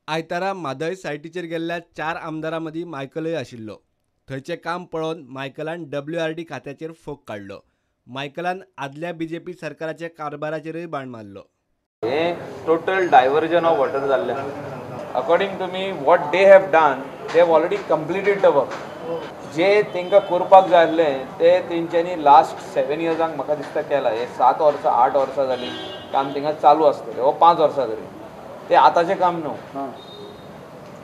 आयतारा म्हादय सायटीचेर गेल्ल्या 4 आमदारां मदीं मायकलय आशिल्लो. थंयचें काम पळोवन मायकलान WRD खात्याचेर फोग काडलो. मायकलान आदल्या बीजेपी सरकाराच्या कारभाराचेरय बाण मारलो. हे टोटल डायवर्जन ऑफ वॉटर जाल्लें. According to me what they have done, they have already completed the work. जे तांकां करपाक जाय आसलें तें तेंच्यांनी लास्ट 7 इयर्सांक म्हाका दिसता केलां. हे 7 वर्सां 8 वर्सां जालीं काम थिंगा चालू आसतलें, हो 5 वर्सां तरी तें आतांचें काम न्हू.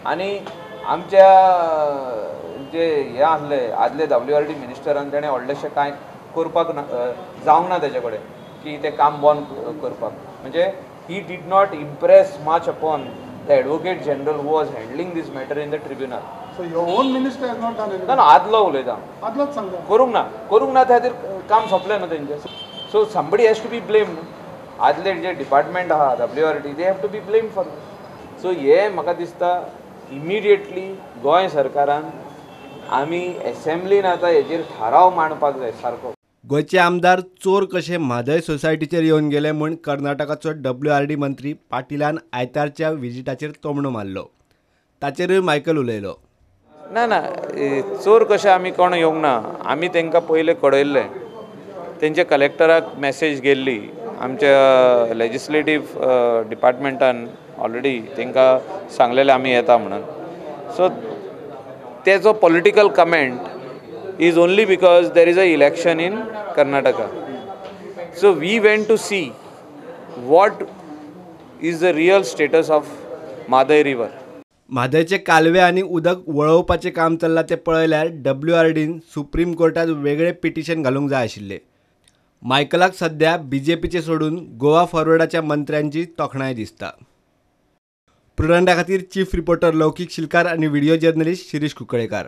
आनी आमच्या जे हें आसले आदले WRD मिनिस्टरान तेणें व्हडलेशें कांय करपाक ना, जावंक ना तेजे कडेन की तें काम बंद करपाक. म्हणजे he did not impress much upon the advocate general who was handling this matter in the tribunal. So your own minister has not done anything? ना, आदलो उलयता. आदलोच सांगता. करूंक ना त्या खातीर काम सोंपलें न्हू तेंचें. So somebody has to be blamed. आदले जे डिपार्टमेंट आहा WRD, they have to be blamed for this. So हें म्हाका दिसता इमिडिएटली गोंय सरकारान आमी एसेंब्लीन आतां हेजेर थाराव मांडपाक जाय सारको. गोंयचे आमदार चोर कशे म्हादय सोसायटीचेर येवन गेले म्हूण कर्नाटकाचो WRD मंत्री पाटीलान आयतारच्या विजिटाचेर तोमणो मारलो. ताचेरूय मायकल उलयलो. ना ना, चोर कशे आमी कोण येवंक ना. आमी तांकां पयलें कळयल्लें, तेंच्या कलेक्टराक मॅसेज गेल्ली, आमच्या लेजिस्लेटीव डिपार्टमेंटान ऑलरेडी तांकां सांगलेलें आमी येता म्हणून. सो तेजो political comment is only because there is a election in Karnataka. So we went to see what is the real status of Mhadei river. म्हादयचे कालवे आनी उदक वळोवपाचें काम चल्लां तें पळयल्यार WRDन सुप्रीम कोर्टांत वेगळें पिटिशन घालूंक जाय आशिल्लें. मायकलाक सध्या बीजेपीचे सोडून गोवा फॉरवर्डाच्या मंत्र्यांची तोखणाय दिसता. प्रुडंटा खातीर चीफ रिपोर्टर लौकीक शिलकार आनी व्हिडिओ जर्नलिस्ट शिरीष कुंकळेकार.